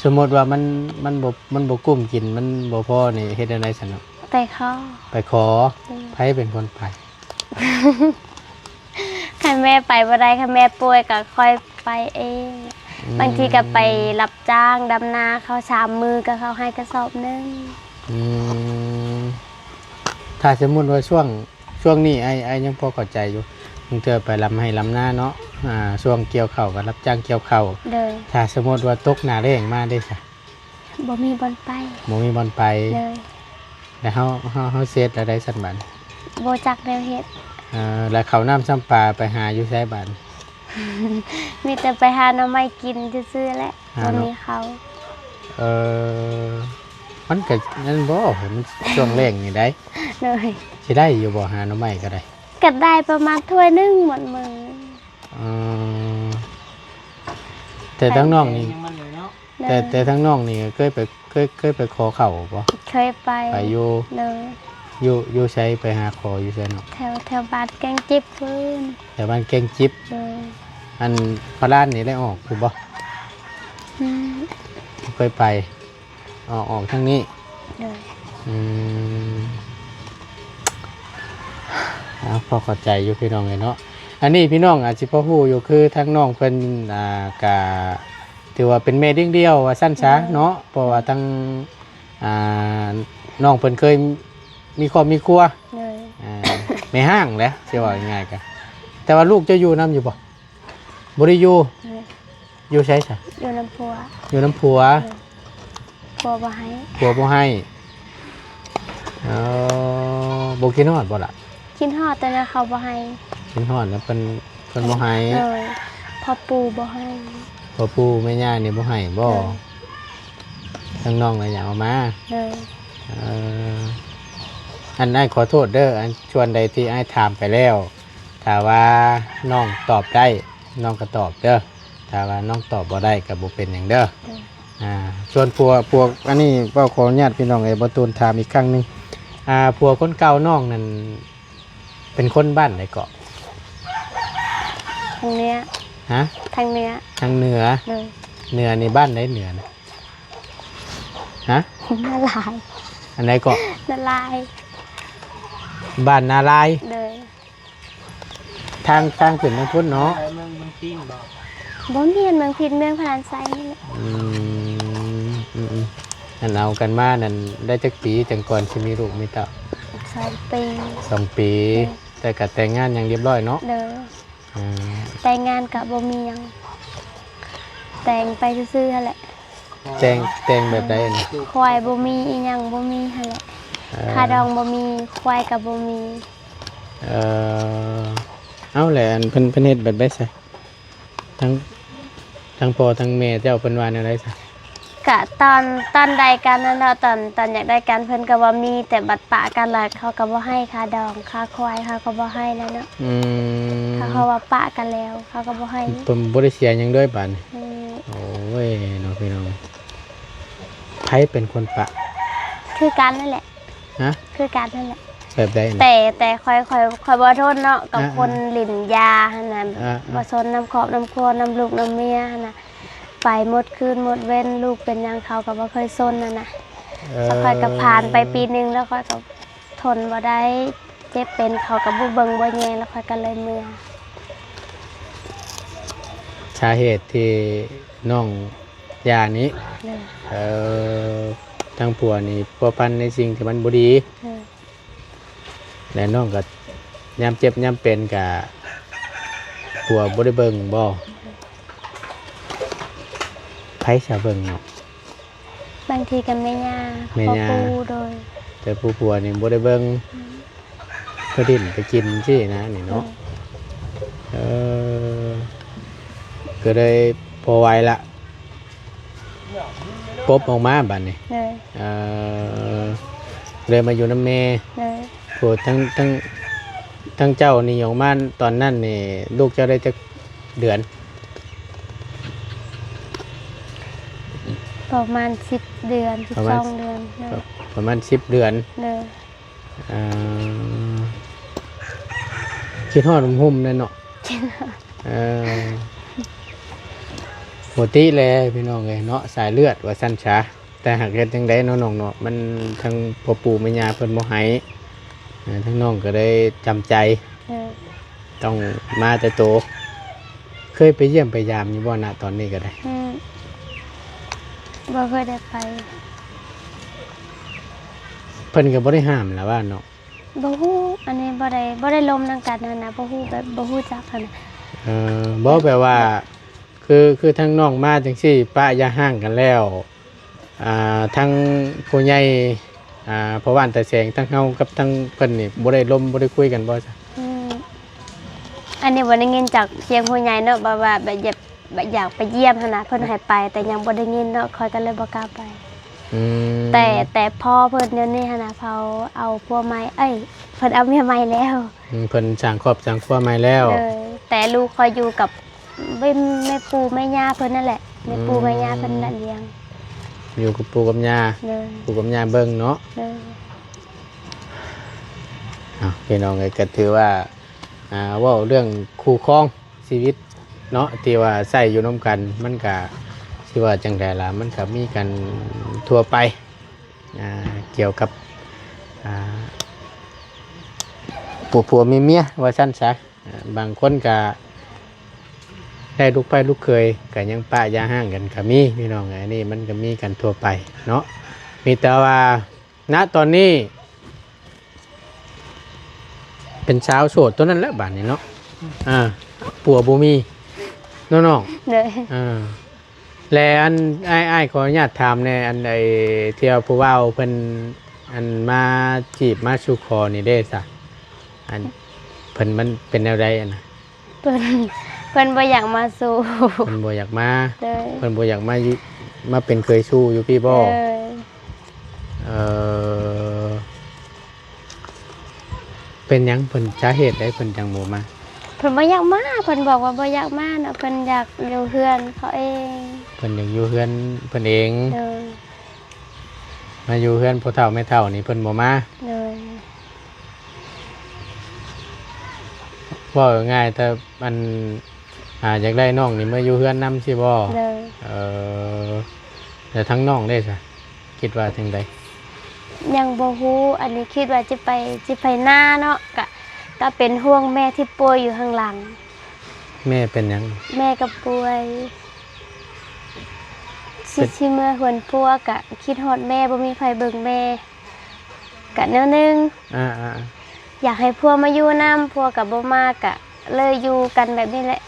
ສົມມຸດວ່າມັນ ມັນບໍ່ ມັນບໍ່ກຸ້ມກິນ ມັນບໍ່ພໍນີ້ ເຮັດແນວໃດຊັ້ນເນາະ? ໄປຂໍ. ໄປຂໍ. ໂດຍ. ໃຜເປັນຄົນໄປ? ຄັນແມ່ໄປບໍ່ໄດ້ ຄັນແມ່ປ່ວຍກໍຂ້ອຍໄປເອງ. ອືມ. ບາງທີກໍໄປຮັບຈ້າງດຳນາເຂົາ ສາມມື້ກໍເຂົາໃຫ້ກະສອບໜຶ່ງ. ອືມ. ຖ້າສົມມຸດວ່າຊ່ວງ ຊ່ວງນີ້ອ້າຍ ອ້າຍຍັງພໍເຂົ້າໃຈຢູ່ ບາງເທື່ອໄປລຳໄຮ່ລຳນາເນາະ ອ່າ ຊ່ວງກ່ຽວເຂົ້າກໍຮັບຈ້າງກ່ຽວເຂົ້າ. ໂດຍ. ຖ້າສົມມຸດວ່າຕົກໜ້າແລ້ງມາເດ້ຊະ? ບໍ່ມີບ່ອນໄປ. ບໍ່ມີບ່ອນໄປ. ໂດຍ. ແລ້ວເຮົາ ເຮົາ ເຮົາເສດແລ້ວໃດຊັ້ນບາດ? ບໍ່ຈັກແນວເຮັດ. ເອີ ແລ້ວເຂົ້ານ້ຳຊຳປາໄປຫາຢູ່ໃສບາດ? ມີແຕ່ໄປຫາໜໍ່ໄມ້ກິນຊື່ໆແຫຼະ. ຫາ ບໍ່ມີເຂົ້າ. ເອີ ມັນກໍນັ້ນບໍ່ ມັນຊ່ວງແລ້ງນີ້ໃດ໋. ໂດຍ. ຊິໄດ້ຢູ່ບໍ່ ຫາໜໍ່ໄມ້ກໍໄດ້? ກໍໄດ້ປະມານຖ້ວຍໜຶ່ງໝົດມື້. ເອີ ແຕ່ທາງນ້ອງນີ້ ແຕ່ ແຕ່ທາງນ້ອງນີ້ເຄີຍໄປ ເຄີຍ ເຄີຍໄປຂໍເຂົ້າບໍ່? ເຄີຍໄປ. ໄປຢູ່. ໂດຍ. ຢູ່ ຢູ່ໃສ ໄປຫາຂໍຢູ່ໃສເນາະ? ແຖວ ແຖວບ້ານແກ້ງຈິບພຸ້ນ. ແຖວບ້ານແກ້ງຈິບ. ໂດຍ. ອັນພະລານນີ້ໄດ້ອອກຢູ່ບໍ່? ອືມ. ເຄີຍໄປ. ອອກ ອອກທາງນີ້. ໂດຍ. ອືມ ເອົາ ພໍເຂົ້າໃຈຢູ່ພີ່ນ້ອງເອີຍເນາະ. ອັນນີ້ພີ່ນ້ອງອາດຊິພໍຮູ້ຢູ່ ຄືທາງນ້ອງເພິ່ນ ອ່າ ກະຖືວ່າເປັນແມ່ລ້ຽງດ່ຽວວ່າຊັ້ນຊະເນາະ ເພາະວ່າທາງ ອ່າ ນ້ອງເພິ່ນເຄີຍມີຄອບມີຄົວ ໂດຍ ອ່າ ແມ່ຮ້າງແຫຼະ ຊິເວົ້າງ່າຍໆ ກະ ແຕ່ວ່າລູກເຈົ້າຢູ່ນຳຢູ່ບໍ່? ບໍ່ໄດ້ຢູ່ ໂດຍ ຢູ່ໃສຊະ? ຢູ່ນຳຜົວ ຢູ່ນຳຜົວ ໂດຍ ຜົວບໍ່ໃຫ້ ຜົວບໍ່ໃຫ້ ເອີ ບໍ່ຄິດຮອດບໍ່ລະ? ຄິດຮອດ ແຕ່ວ່າເຂົາບໍ່ໃຫ້ ຄິດຮອດແລ້ວເພິ່ນ ເພິ່ນບໍ່ໃຫ້ ໂດຍ ພໍ່ປູ່ບໍ່ໃຫ້ ພໍ່ປູ່ແມ່ຍ່ານີ້ບໍ່ໃຫ້ບໍ່? ໂດຍ ທາງນ້ອງລະຢາກເອົາມາ ໂດຍ ເອີ ອັນອ້າຍຂໍໂທດເດີ ອັນສ່ວນໃດທີ່ອ້າຍຖາມໄປແລ້ວ ຖ້າວ່ານ້ອງຕອບໄດ້ ນ້ອງກໍຕອບເດີ ຖ້າວ່ານ້ອງຕອບບໍ່ໄດ້ກໍບໍ່ເປັນຫຍັງເດີ ໂດຍ ອ່າ ສ່ວນພວກ ພວກອັນນີ້ເວົ້າຂໍອະນຸຍາດພີ່ນ້ອງເອີຍ ບໍ່ຕູນຖາມອີກຄັ້ງໜຶ່ງ ອ່າ ຜົວຄົນເກົ່ານ້ອງນັ້ນ ເປັນຄົນບ້ານໃດເກາະ? ທາງເໜືອ ຮະ? ທາງເໜືອ ທາງເໜືອ ໂດຍ ເໜືອນີ້ບ້ານໃດເໜືອນະ? ຮະ? ນາລາຍ ອັນໃດເກາະ? ນາລາຍ ບ້ານນາລາຍ ໂດຍ ທາງ ທາງຂຶ້ນທາງພຸ້ນເນາະ ເມືອງເມືອງພີນບໍ່? ບໍ່ແມ່ນເມືອງພີນ ເມືອງພະລານໄຊນີ້ແຫຼະ ອືມ ອືມໆ ອັນເອົາກັນມານັ້ນໄດ້ຈັກປີ ຈັ່ງກ່ອນຊິມີລູກມີເຕົ້າ? ສອງປີ ສອງປີ ໂດຍ ແຕ່ກະແຕ່ງງານຫຍັງຮຽບຮ້ອຍເນາະ ໂດຍ ອືມ ແຕ່ງງານກະບໍ່ມີຫຍັງ ແຕ່ງໄປຊື່ໆຫັ້ນແຫຼະ ແຕ່ງ ແຕ່ງແບບໃດຫັ້ນນະ? ຄວາຍບໍ່ມີ ອີ່ຫຍັງບໍ່ມີຫັ້ນແຫຼະ ເອີ ຄ່າດອງບໍ່ມີ ຄວາຍກະບໍ່ມີ ເອີ ເອົາແຫຼະ ອັນເພິ່ນ ເພິ່ນເຮັດແບບໃດຊະ? ທັງ ທັງພໍ່ທັງແມ່ເຈົ້າເພິ່ນວ່າແນວໃດຊະ? ກະຕອນ ຕອນໄດ້ກັນນັ້ນເນາະ ຕອນ ຕອນຢາກໄດ້ກັນເພິ່ນກໍວ່າມີ ແຕ່ບັດປະກັນແລ້ວເຂົາກໍບໍ່ໃຫ້ຄ່າດອງ ຄ່າຄວາຍເຂົາກໍບໍ່ໃຫ້ແລ້ວເນາະ ອືມ ເຂົາ ເຂົາວ່າປະກັນແລ້ວ ເຂົາກໍບໍ່ໃຫ້ ເພິ່ນບໍ່ໄດ້ເສຍຫຍັງເລີຍບາດນີ້ ອືມ ໂອ້ຍເນາະພີ່ນ້ອງ ໃຜເປັນຄົນປະ? ຄືກັນນັ້ນແຫຼະ ຮະ? ຄືກັນນັ້ນແຫຼະ ແບບໃດນະ? ແຕ່ ແຕ່ຂ້ອຍ ຂ້ອຍ ຂ້ອຍບໍ່ທົນເນາະ ກັບ ອ່າໆ ຄົນຫຼິ້ນຢາຫັ້ນນະ ອ່າໆ ບໍ່ສົນນຳຄອບນຳຄົວ ນຳລູກນຳເມຍຫັ້ນນະ ໄປໝົດຄືນໝົດເວັນ ລູກເປັນຫຍັງເຂົາກໍບໍ່ເຄີຍສົນຫັ້ນນະ ເອີ ແລ້ວຂ້ອຍກໍຜ່ານໄປປີໜຶ່ງ ແລ້ວຂ້ອຍກໍທົນບໍ່ໄດ້ ເຈັບເປັນເຂົາກໍບໍ່ເບິ່ງບໍ່ແຍງ ແລ້ວຂ້ອຍກໍເລີຍເມືອ ສາເຫດທີ່ນ້ອງ ຢ່ານີ້ ໂດຍ ເອີ ທາງຜົວນີ້ພົວພັນໃນສິ່ງທີ່ມັນບໍ່ດີ ໂດຍ ແລະນ້ອງກໍຍາມເຈັບຍາມເປັນກໍຜົວບໍ່ໄດ້ເບິ່ງບໍ່? ໃຜຊະເບິ່ງເນາະ? ບາງທີກໍແມ່ຍ່າ ແມ່ຍ່າ ພໍ່ປູ່ ໂດຍ ແຕ່ຜູ້ຜົວນີ້ບໍ່ໄດ້ເບິ່ງ ອືມ ໄປຫຼິ້ນໄປກິນຊີ້ນະນີ້ເນາະ ໂດຍ ເອີ ກໍເລີຍພໍໄຫວລະ ປົບອອກມາບາດນີ້ ໂດຍ ເອີ ເລີຍມາຢູ່ນຳແມ່ ໂດຍ ໂອ້ ທັງ ທັງ ທັງເຈົ້ານີ້ອອກມາຕອນນັ້ນນີ້ ລູກເຈົ້າໄດ້ຈັກເດືອນ? ປະມານສິບເດືອນ ປະມານສິບສອງເດືອນ ໂດຍ ປະ ປະມານສິບເດືອນ ໂດຍ ອ່າ ຄິດຮອດຫຸ້ມໆ ແດ່ເນາະ ຄິດຮອດ ເອີ ປົກກະຕິແຫຼະພີ່ນ້ອງເອີຍເນາະ ສາຍເລືອດວ່າຊັ້ນຊະ ແຕ່ຫາກເຮັດຈັ່ງໃດເນາະນ້ອງເນາະ ມັນທາງພໍ່ປູ່ແມ່ຍ່າເພິ່ນບໍ່ໃຫ້ ເອີ ທາງນ້ອງກໍໄດ້ຈຳໃຈ ເອີ ຕ້ອງມາແຕ່ໂຕ ເຄີຍໄປຢ້ຽມໄປຢາມຢູ່ບໍ່ ນະຕອນນີ້ກໍໄດ້? ອືມ ບໍ່ເຄີຍໄດ້ໄປ ເພິ່ນກໍບໍ່ໄດ້ຫ້າມລະວ່າເນາະ ບໍ່ຮູ້ ອັນນີ້ບໍ່ໄດ້ ບໍ່ໄດ້ລົມນຳກັນຫັ້ນນະ ບໍ່ຮູ້ ແບບບໍ່ຮູ້ຈັກຫັ້ນນະ ເອີ ບໍ່ ແບບວ່າ ຄື ຄືທາງນ້ອງມາຈັ່ງຊີ້ ປະຢ່າຮ້າງກັນແລ້ວ ອ່າ ທາງຜູ້ໃຫຍ່ ອ່າ ພໍ່ບ້ານຕາແສງ ທາງເຮົາກັບທາງເພິ່ນນີ້ ບໍ່ໄດ້ລົມ ບໍ່ໄດ້ຄຸຍກັນບໍ່ຊະ? ອືມ ອັນນີ້ບໍ່ໄດ້ຍິນຈາກສຽງຜູ້ໃຫຍ່ເນາະ ແບບວ່າ ແບບຢາກ ແບບຢາກໄປຢ້ຽມຫັ້ນນະ ເພິ່ນໃຫ້ໄປ ແຕ່ຍັງບໍ່ໄດ້ຍິນເນາະ ຂ້ອຍກໍເລີຍບໍ່ກ້າໄປ ອືມ ແຕ່ ແຕ່ພໍ່ເພິ່ນດຽວນີ້ຫັ້ນນະ ເຂົາເອົາຜົວໃໝ່ ເອີຍ ເພິ່ນເອົາເມຍໃໝ່ແລ້ວ ອືມ ເພິ່ນສ້າງຄອບສ້າງຄົວໃໝ່ແລ້ວ ໂດຍ ແຕ່ລູກຂ້ອຍຢູ່ກັບ ແມ່ ແມ່ປູ່ແມ່ຍ່າເພິ່ນນັ້ນແຫຼະ ແມ່ປູ່ແມ່ຍ່າເພິ່ນລະລ້ຽງ ຢູ່ກັບປູ່ກັບຍ່າ ໂດຍ ປູ່ກັບຍ່າເບິ່ງເນາະ ໂດຍ ເອົາ ພີ່ນ້ອງເອີຍ ກໍຖືວ່າ ອ່າ ເວົ້າເລື່ອງຄູ່ຄອງຊີວິດເນາະ ທີ່ວ່າໃຊ້ຢູ່ນຳກັນ ມັນກະ ຊິວ່າຈັ່ງໃດລະ ມັນກະມີກັນທົ່ວໄປ ອ່າ ກ່ຽວກັບ ອ່າ ຜົວໆເມຍໆ ວ່າຊັ້ນຊະ. ອ່າ ບາງຄົນກະໄດ້ລູກໃພ້ລູກເຂີຍ ກະຍັງປະຢ່າຮ້າງກັນກະມີພີ່ນ້ອງ. ອັນນີ້ມັນກະມີກັນທົ່ວໄປເນາະ. ມີແຕ່ວ່າ ນະຕອນນີ້ ເປັນສາວໂສດຕົວນັ້ນແຫຼະບາດນີ້ເນາະ. ອ່າ ຜົວບໍ່ມີເນາະນ້ອງ. ໂດຍ. ອ່າ ແລະ ອັນ ອ້າຍ ອ້າຍຂໍອະນຸຍາດຖາມແດ່ ອັນ ໄອ້ ທີ່ວ່າຜູ້ບ່າວເພິ່ນ ອັນ ມາຈີບມາສູ່ຂໍນີ້ເດ້ຊະ ອັນ ເພິ່ນມັນເປັນແນວໃດຫັ້ນນະ? ເພິ່ນ ເພິ່ນບໍ່ຢາກມາສູ່. ເພິ່ນບໍ່ຢາກມາ. ໂດຍ. ເພິ່ນບໍ່ຢາກມາຢູ່ ມາເປັນເຂີຍສູ່ຢູ່ພີ້ບໍ? ໂດຍ. ເອີ ເປັນຫຍັງເພິ່ນ ສາເຫດໃດເພິ່ນຈັ່ງບໍ່ມາ? ເພິ່ນບໍ່ຢາກມາ ເພິ່ນບອກວ່າບໍ່ຢາກມາເນາະ ເພິ່ນຢາກຢູ່ເຮືອນເຂົາເອງ. ເພິ່ນຢາກຢູ່ເຮືອນເພິ່ນເອງ. ໂດຍ. ມາຢູ່ເຮືອນພໍ່ເຖົ້າແມ່ເຖົ້ານີ້ເພິ່ນບໍ່ມາ. ໂດຍ. ເວົ້າງ່າຍໆ ແຕ່ ອັນ ອ່າ ຢາກໄດ້ນ້ອງນີ້ມາຢູ່ເຮືອນນຳຊີ້ບໍ? ໂດຍ. ເອີ ແລ້ວທາງນ້ອງເດ້ຊະ ຄິດວ່າຈັ່ງໃດ? ຍັງບໍ່ຮູ້ ອັນນີ້ຄິດວ່າຈະໄປ ຈະໄປນາເນາະ ກະ ກະເປັນຫ່ວງແມ່ທີ່ປ່ວຍຢູ່ຂ້າງຫຼັງ. ແມ່ເປັນຫຍັງ? ແມ່ກໍປ່ວຍ ຊິ ເປັນ ຊິເມືອເຮືອນຜົວ ກະຄິດຮອດແມ່ ບໍ່ມີໃຜເບິ່ງແມ່. ກະແນວໜຶ່ງ ອ່າໆ ຢາກໃຫ້ຜົວມາຢູ່ນຳ ຜົວກະບໍ່ມາ ກະເລີຍຢູ່ກັນແບບນີ້ແຫຼະ.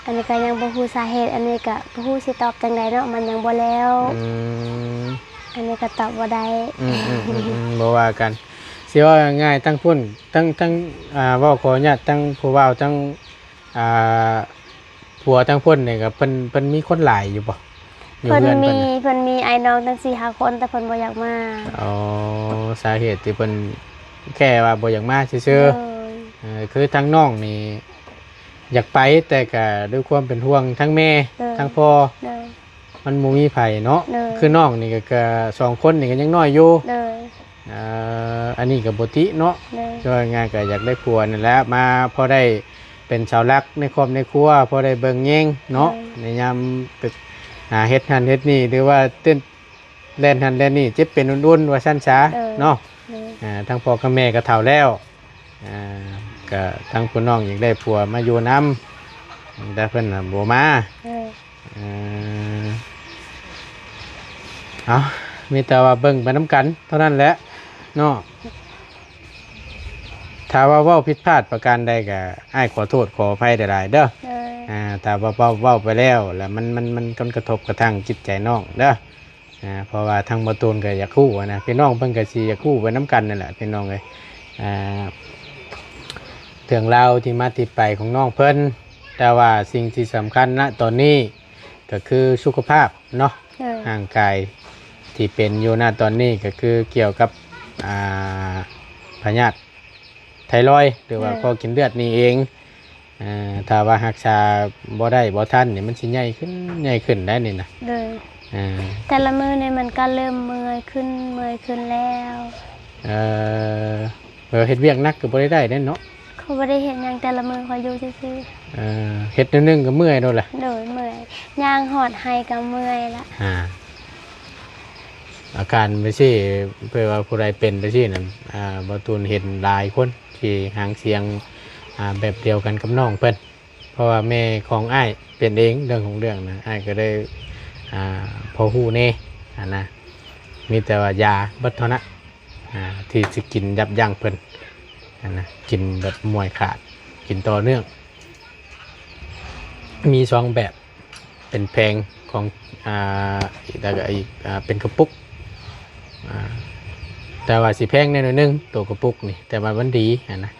ອັນນີ້ກະຍັງບໍ່ຮູ້ສາເຫດ ອັນນີ້ກະບໍ່ຮູ້ຊິຕອບຈັ່ງໃດເນາະ ມັນຍັງບໍ່ແລ້ວ. ອືມ ອັນນີ້ກະຕອບບໍ່ໄດ້. ອືມໆໆໆ ບໍ່ວ່າກັນ ຊິເວົ້າງ່າຍໆ ທັງພຸ້ນ ທັງ ທັງ ອ່າ ເວົ້າຂໍອະນຸຍາດ ທັງຜູ້ບ່າວ ທັງ ອ່າ ຜົວທາງເພິ່ນນີ້ກໍ ເພິ່ນ ເພິ່ນມີຄົນຫຼາຍຢູ່ບໍ່? ຢູ່ເຮືອນເພິ່ນ ເພິ່ນມີ ເພິ່ນມີອ້າຍນ້ອງຕັ້ງສີ່ຫ້າຄົນ ແຕ່ເພິ່ນບໍ່ຢາກມາ. ອໍ ສາເຫດທີ່ເພິ່ນແຄ່ວ່າບໍ່ຢາກມາຊື່ໆ. ໂດຍ. ເອີ ຄືທາງນ້ອງນີ້ຢາກໄປ ແຕ່ກໍດ້ວຍຄວາມເປັນຫ່ວງທັງແມ່ ໂດຍ ທັງພໍ່. ໂດຍ. ມັນບໍ່ມີໃຜເນາະ. ໂດຍ. ຄືນ້ອງນີ້ກໍ ກໍສອງຄົນນີ້ກໍຍັງນ້ອຍຢູ່. ໂດຍ. ເອີ ອັນນີ້ກໍບໍ່ຕິເນາະ. ໂດຍ. ເວົ້າງ່າຍໆ ກໍຢາກໄດ້ຜົວນັ້ນແຫຼະ ມາພໍໄດ້ເປັນເສົາຫຼັກໃນຄອບໃນຄົວ ພໍໄດ້ເບິ່ງແຍງເນາະ. ໂດຍ. ໃນຍາມປຶກ ຫາເຮັດຫັ້ນເຮັດນີ້ ຫຼືວ່າເຕັ້ນແລ່ນຫັ້ນແລ່ນນີ້ ເຈັບເປັນອຸ່ນໆ ວ່າຊັ້ນຊະ. ໂດຍ. ເນາະ. ໂດຍ. ອ່າ ທັງພໍ່ກັບແມ່ກໍເຖົ້າແລ້ວ. ອ່າ ກະທາງຜູ້ນ້ອງຢາກໄດ້ຜົວມາຢູ່ນຳ ແຕ່ເພິ່ນນະບໍ່ມາ. ເອີ ເອີ ເອົາ ມີແຕ່ວ່າເບິ່ງໄປນຳກັນເທົ່ານັ້ນແຫຼະເນາະ. ຖ້າວ່າເວົ້າຜິດພາດປະການໃດກະ ອ້າຍຂໍໂທດຂໍອະໄພຫຼາຍໆເດີ. ໂດຍ. ອ່າ ຖ້າວ່າເວົ້າ ເວົ້າໄປແລ້ວ ແລ້ວມັນ ມັນ ມັນ ມັນກະທົບກະທາງຈິດໃຈນ້ອງເດີ. ອ່າ ເພາະວ່າທາງບໍ່ຕູນກໍຢາກຮູ້ຫັ້ນນະ ພີ່ນ້ອງເພິ່ນກໍຊິຢາກຮູ້ໄປນຳກັນນັ້ນແຫຼະພີ່ນ້ອງເອີຍ. ອ່າ ເລື່ອງລາວທີ່ມາທີ່ໄປຂອງນ້ອງເພິ່ນ ແຕ່ວ່າສິ່ງທີ່ສຳຄັນນະຕອນນີ້ກໍຄືສຸຂະພາບເນາະ. ໂດຍ. ຮ່າງກາຍທີ່ເປັນຢູ່ນະຕອນນີ້ກໍຄືກ່ຽວກັບ ອ່າ ພະຍາດ ໄທຣອຍ ຫຼືວ່າ ໂດຍ ຂໍ້ກິນເລືອດນີ້ເອງ. ເອີ ຖ້າວ່າຮັກສາບໍ່ໄດ້ບໍ່ທັນນີ້ ມັນຊິໃຫຍ່ຂຶ້ນ ໃຫຍ່ຂຶ້ນໄດ໋ນີ້ນະ. ໂດຍ. ເອີ ແຕ່ລະມື້ນີ້ມັນກໍເລີ່ມເມື່ອຍຂຶ້ນ ເມື່ອຍຂຶ້ນແລ້ວ. ເອີ ເອີ ເຮັດວຽກໜັກກໍບໍ່ໄດ້ໄດ້ເດ້ເນາະ. ຂ້ອຍບໍ່ໄດ້ເຮັດຫຍັງ ແຕ່ລະມື້ຂ້ອຍຢູ່ຊື່ໆ. ເອີ ເຮັດແນວໜຶ່ງກໍເມື່ອຍໂດດລະ. ໂດຍ ເມື່ອຍ ຍ່າງຮອດໄຮ່ກໍເມື່ອຍລະ. ອ່າ ອາການໄປຊີ້ ເພື່ອວ່າຜູ້ໃດເປັນໄປຊີ້ນັ້ນ ອ່າ ບໍ່ຕູນເຫັນຫຼາຍຄົນທີ່ຫາງສຽງ ອ່າ ແບບດຽວກັນກັບນ້ອງເພິ່ນ ເພາະວ່າແມ່ຂອງອ້າຍເປັນເອງ ເລື່ອງຂອງເລື່ອງນະ ອ້າຍກໍໄດ້ ອ່າ ພໍຮູ້ແດ່ຫັ້ນນະ ມີແຕ່ວ່າຢາເບິດເທົ່ານັ້ນ ອ່າ ທີ່ຊິກິນຢັບຢັ້ງເພິ່ນຫັ້ນນະ ກິນແບບໝ່ວຍຂາດ ກິນຕໍ່ເນື່ອງ ມີສອງແບບ ເປັນແຜງຂອງ ອ່າ ແລ້ວກໍອີກ ອ່າ ເປັນກະປຸກ ອ່າ ແຕ່ວ່າຊິແພງແດ່ໜ້ອຍໜຶ່ງ ໂຕກະປຸກນີ້ ແຕ່ວ່າມັນດີຫັ້ນນະ.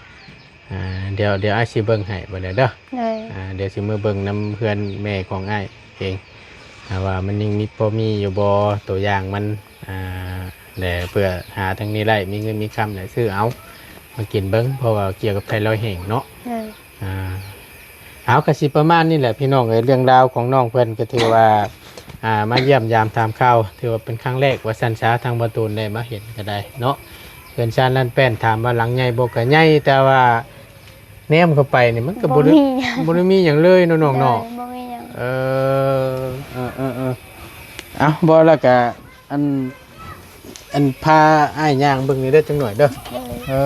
ອ່າ ດຽວ ດຽວອ້າຍຊິເບິ່ງໃຫ້ບັດນີ້ເດີ. ໂດຍ. ອ່າ ດຽວຊິມາເບິ່ງນຳເຮືອນແມ່ຂອງອ້າຍເອງ ອ່າ ວ່າມັນຍັງມີ ພໍມີຢູ່ບໍ່ ໂຕຢ່າງມັນ ອ່າ ແລະ ເພື່ອຫາທາງນີ້ໄດ້ ມີເງິນມີຄຳແຫຼະ ຊື້ເອົາມາກິນເບິ່ງ ເພາະວ່າກ່ຽວກັບໄທຣອຍແຫ້ງເນາະ. ໂດຍ. ອ່າ ເອົາ ກະຊິປະມານນີ້ແຫຼະພີ່ນ້ອງເອີຍ ເລື່ອງລາວຂອງນ້ອງເພິ່ນ ກໍຖືວ່າ ອ່າ ມາຢ້ຽມຢາມຖາມຂ່າວ ຖືວ່າເປັນຄັ້ງແລກວ່າຊັ້ນຊະ ທາງບໍ່ຕູນໄດ້ມາເຫັນກໍໄດ້ເນາະ. ເຮືອນຊານລ້ານແປ້ນ ຖາມວ່າຫຼັງໃຫຍ່ບໍ່ ກໍໃຫຍ່ ແຕ່ວ່າແນມເຂົ້າໄປນີ້ມັນກໍບໍ່ໄດ້ ບໍ່ມີຫຍັງ ບໍ່ໄດ້ມີຫຍັງເລີຍເນາະນ້ອງເນາະ. ໂດຍ ບໍ່ມີຫຍັງ. ເອີ ເອີ ເອີ ເອີ ເອົາ ບໍ່ ແລ້ວກະ ອັນ ອັນພາອ້າຍຍ່າງເບິ່ງນີ້ເດີ ຈັກໜ່ອຍເດີ. ໂດຍ ເອີ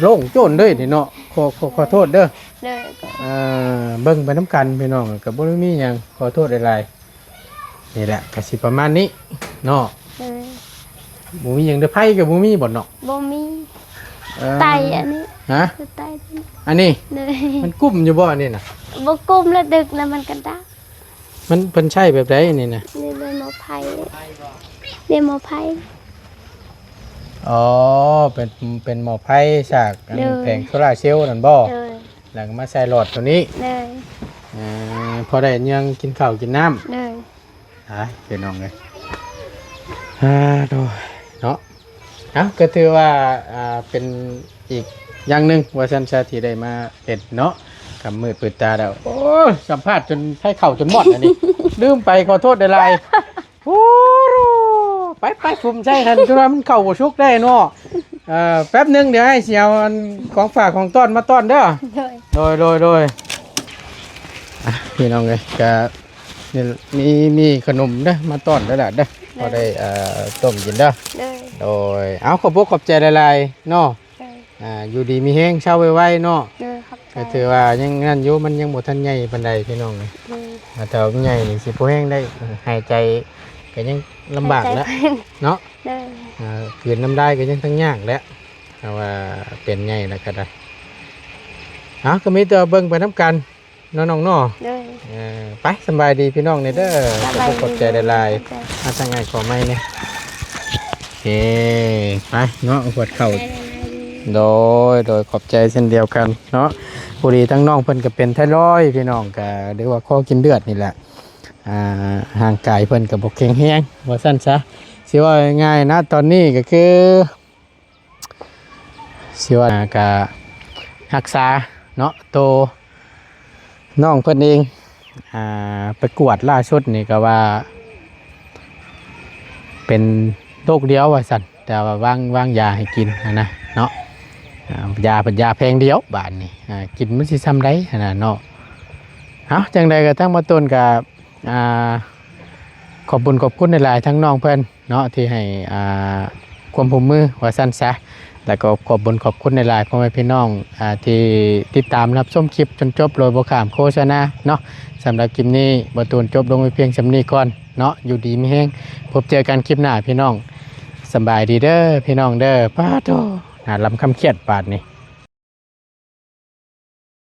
ໂລ່ງໂຈ້ນເລີຍນີ້ເນາະ. ຂໍ ຂໍ ຂໍໂທດເດີ. ໂດຍ ເອີ ເບິ່ງໄປນຳກັນພີ່ນ້ອງ ກໍບໍ່ໄດ້ມີຫຍັງ ຂໍໂທດຫຼາຍໆ. ນີ້ແຫຼະ ກໍຊິປະມານນີ້ເນາະ. ໂດຍ ບໍ່ມີຫຍັງເດີ. ໄຟກໍບໍ່ມີບໍ່ເນາະ? ບໍ່ມີ. ເອີ ໄຕອັນນີ້ ຮະ? ໄຕອັນນີ້ ອັນນີ້ ໂດຍ ມັນກຸ້ມຢູ່ບໍ່ອັນນີ້ນະ? ບໍ່ກຸ້ມ ລະດຶກນະ ມັນກໍດັບ. ມັນ ເພິ່ນໃຊ້ແບບໃດອັນນີ້ນະ? ນີ້ເປັນໝໍ້ໄຟ ນີ້ໝໍ້ໄຟ. ອໍ ເປັນ ເປັນໝໍ້ໄຟສາກອັນ ໂດຍ ແຜງໂຊລາເຊວນັ້ນບໍ່? ໂດຍ ແລ້ວກໍມາໃສ່ຫຼອດໂຕນີ້. ໂດຍ ເອີ ພໍໄດ້ຍັງກິນເຂົ້າກິນນ້ຳ. ໂດຍ ອ້າຍ ພີ່ນ້ອງເອີຍ ອາ ໂດຍ ເນາະ. ເອົ້າ ກໍຖືວ່າ ອ່າ ເປັນອີກຢ່າງໜຶ່ງວ່າຊັ້ນຊະ ທີ່ໄດ້ມາເຮັດເນາະ. ກຳມືດປືດຕາແລ້ວ ໂອ້ຍ ສຳພາດຈົນໄຟເຂົ້າຈົນໝົດອັນນີ້ ລືມໄປ ຂໍໂທດຫຼາຍໆ. ໂອ້ ໄປໆ ທຸ່ມໃສ່ຫັ້ນ ຈົນວ່າມັນເຂົ້າບໍ່ສຸກໄດ້ເນາະ. ເອີ ແປັບໜຶ່ງ ດຽວອ້າຍຊິເອົາອັນຂອງຝາກຂອງຕ້ອນມາຕ້ອນເດີ. ໂດຍ ໂດຍ ໂດຍ ໂດຍ. ອ່ະ ພີ່ນ້ອງເອີຍ ກະມີ ມີຂະໜົມເດີ ມາຕ້ອນເດີຫຼານເດີ. ໂດຍ ພໍໄດ້ ເອີ ຕົ້ມກິນເດີ. ໂດຍ ໂດຍ. ເອົາ ຂອບອົກຂອບໃຈຫຼາຍໆເນາະ. ໂດຍ ອ່າ ຢູ່ດີມີແຮງ ເຊົາໄວໆເນາະ. ໂດຍ ຂອບໃຈ. ກໍຖືວ່າຍັງນັ້ນຢູ່ ມັນຍັງບໍ່ທັນໃຫຍ່ປານໃດພີ່ນ້ອງ. ໂດຍ ອ່າ ຖ້າໃຫຍ່ນີ້ຊິພໍແຮງໄດ້ ຫາຍໃຈກໍຍັງລຳບາກແລ້ວ ຫາຍໃຈເນາະ. ໂດຍ ອ່າ ກືນນ້ຳລາຍກໍຍັງທັງຍາກແຫຼະ ຖ້າວ່າເປັນໃຫຍ່ແລ້ວກໍໄດ້. ເອົາ ກໍມີແຕ່ເບິ່ງໄປນຳກັນເນາະນ້ອງເນາະ. ໂດຍ ເອີ ໄປ ສຳບາຍດີພີ່ນ້ອງແດ່ເດີ. ສະບາຍດີ ຂອບໃຈຫຼາຍໆ. ຂອບໃຈ. ມາທາງອ້າຍຂໍໄມ້ແດ່. ໂອເຄ ໄປເນາະ ຫວດເຂົ້າ. ໂດຍ ໂດຍ ຂອບໃຈເຊັ່ນດຽວກັນເນາະ. ພໍດີທັງນ້ອງເພິ່ນກໍເປັນໄທຣອຍພີ່ນ້ອງ ກໍຫຼືວ່າຄໍກິນເລືອດນີ້ແຫຼະ. ອ່າ ຮ່າງກາຍເພິ່ນກໍບໍ່ແຂງແຮງວ່າຊັ້ນຊະ. ຊິເວົ້າງ່າຍໆນະ ຕອນນີ້ກໍຄື ຊິວ່າກະຮັກສາເນາະ ໂຕນ້ອງເພິ່ນເອງ. ອ່າ ໄປກວດລ່າສຸດນີ້ກໍວ່າເປັນໂລກດຽວວ່າຊັ້ນ ແຕ່ວ່າວາງ ວາງຢາໃຫ້ກິນຫັ້ນນະເນາະ. ອ່າ ຢາເພິ່ນຢາແຜງດຽວ ບາດນີ້ ອ່າ ກິນມັນຊິຊ່ຳໃດຫັ້ນນະເນາະ. ເອົ້າ ຈັ່ງໃດກໍທາງໝໍຕົ້ນກໍ ອ່າ ຂອບບຸນຂອບຄຸນຫຼາຍໆ ທັງນ້ອງເພິ່ນເນາະ ທີ່ໃຫ້ ອ່າ ຄວາມຮ່ວມມືວ່າຊັ້ນຊະ. ແລ້ວກໍຂອບບຸນຂອບຄຸນຫຼາຍໆ ພໍ່ແມ່ພີ່ນ້ອງ ອ່າ ທີ່ຕິດຕາມຮັບຊົມຄລິບຈົນຈົບໂດຍບໍ່ຂ້າມໂຄສະນາເນາະ. ສຳລັບຄລິບນີ້ ໝໍຕູນຈົບລົງໄວ້ພຽງສ່ຳນີ້ກ່ອນເນາະ. ຢູ່ດີມີແຮງ ພົບເຈີກັນຄລິບໜ້າພີ່ນ້ອງ. ສະບາຍດີເດີພີ່ນ້ອງເດີ. ປາໂທ້ ໜ້າລຳຄຳຄຽດບາດນີ້.